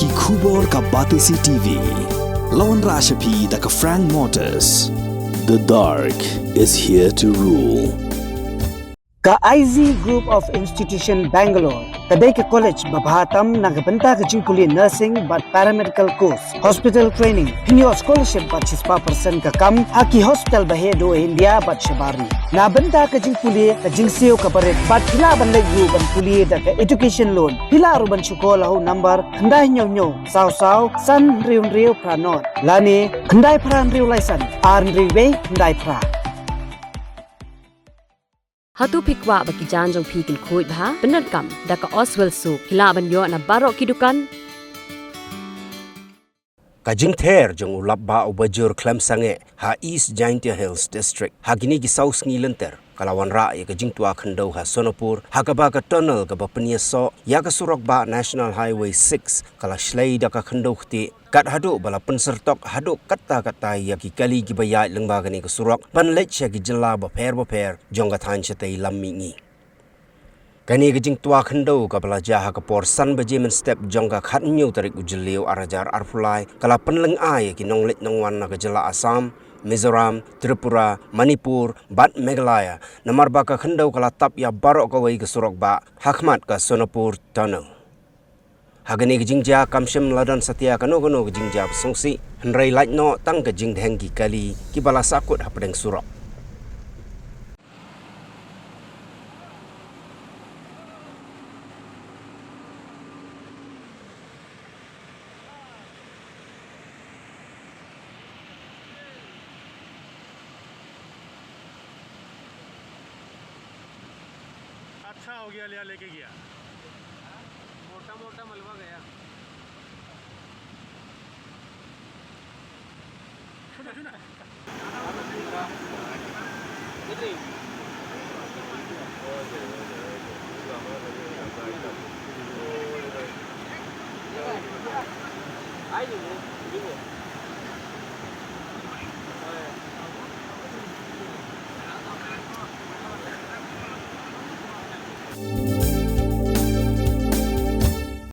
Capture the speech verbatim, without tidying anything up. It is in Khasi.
Ki khubor ka Batesi T V. La wanrah sha phi da ka Frank Motors. The dark is here to rule. Ka I Z Group of Institution Bangalore ka dei ka college ba bha tam na ka bynta ka jingpule nursing bad paramedical course, hospital training, pynïoh scholarship bad shispah percent ka kam ha ki hospital ba heh duh India bad shabar ri. Na bynta ka jingpule ka jingsiew kaba rit bad phi lah ban leit ruh ban pule da ka education loan. Phi lah ruh ban shu call ha u number khyndai hynñiew hynñiew saw saw san hynriew hynriew phra nod lane khyndai phra hynriew lai san ar hynriew wei khyndai phra. Hato phi kwah ba ki jaiñ jong phi kin khuid bha? Pyndonkam da ka Oswell Soap, phi lah ban ïoh na baroh ki dukan. Ka jingther jong u lapbah uba jur khlem sangeh ha East Jaintia Hills District ha kine ki saw sngi lynter ka la wanrah ïa ka jingtwa khyndew ha Sonapur, ha kaba ka tunnel kaba pynïasoh ïa ka surok bah National Highway six ka la shlei da ka khyndew ktieh, kat haduh ba la pynsyrtok haduh katta katta ïa ki kali kiba ïaid lyngba kane ka surok ban leit sha ki jylla bapher bapher jong ka thaiñ shatei lam mihngi. Kane ka jingtwa khyndew kaba la jia ha ka por san baje mynstep jong ka khathynñiew tarik u Jylliew ar hajar arphew lai ka la pynlyngngai ïa ki nongleit nongwan na ka jylla Assam, Mizoram, Tripura, Manipur bad Meghalaya, namar ba ka khyndew ka la tap ïa baroh kawei ka surok bah ha khmat ka Sonapur Tunnel. Ha kane ka jingjia kam shym la don satia kano kano ka jingjia ba sngewsih, hynrei lait noh tang ka jingdheng ki kali kiba la sahkut hapdeng surok. अच्छा हो गया, लिया लेके गया। मोटा मोटा मलबा गया।